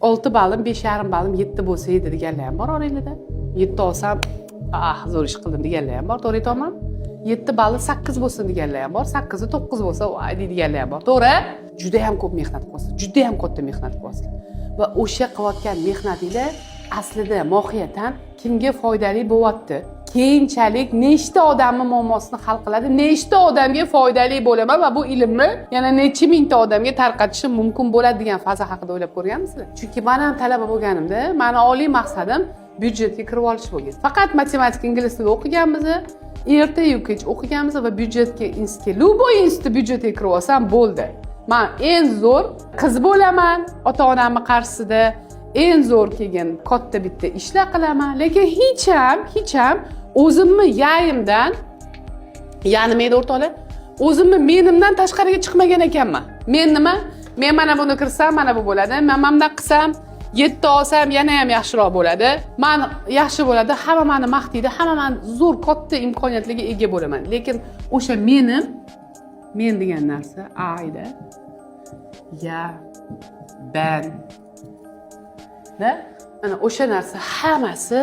6 ballim, 5,5 ballim 7 bo'lsa edi deganlar ham bor oranglarda. 7 olsam, ah, zo'r ish qildim deganlar ham bor, to'g'ri aytyapmanmi? 7 balli 8 bo'lsin deganlar ham bor, 8 i 9 bo'lsa, voy deydiganlar ham bor, to'g'ri? Juda ham ko'p mehnat qilyapsiz, juda ham katta mehnat qilyapsiz. Va o'sha qilayotgan mehnatinglar aslida mohiyatan kimga foydali bo'lyapti? Keyinchalik nechta odamni muammosini hal qiladi, nechta odamga foydali bo'laman va bu ilmni yana necha mingta odamga tarqatishim mumkin bo'ladi degan faza haqida o'ylab ko'rganmisizlar? Chunki man ham talaba bo'lganimda mani oliy maqsadim byudjetga kirib olish bo'lgan. Faqat matematika, ingliz tilida o'qiganmiz, ertayu kech o'qiganmiz va byudjetga, institutga, любой institut byudjetga kirib olsam bo'ldi. Man eng zo'r qiz bo'laman ota onamni qarshisida, eng zo'r keyin katta bitta ishlar qilaman, lekin hech ham o'zimni я yimdan, ya'ni nima edi, o'rtoqlar, o'zimni menimdan tashqariga chiqmagan ekanman. Men nima, men mana buni kirsam, mana bu bo'ladi, man mana bunaqa qilsam, 7 olsam yana ham yaxshiroq bo'ladi, man yaxshi bo'ladi, hamma mani maqtaydi, hamma mani zo'r katta imkoniyatlarga ega bo'laman. Lekin o'sha menim, men degan narsa ayda я, ben da, ana o'sha narsa hammasi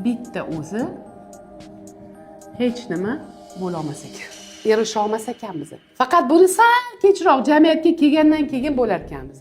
bitta o'zi hech nima bo'lolmas ekan, erisha olmas ekanmiz. Faqat buni sal kechroq, jamiyatga kelgandan keyin bo'lar ekanmiz.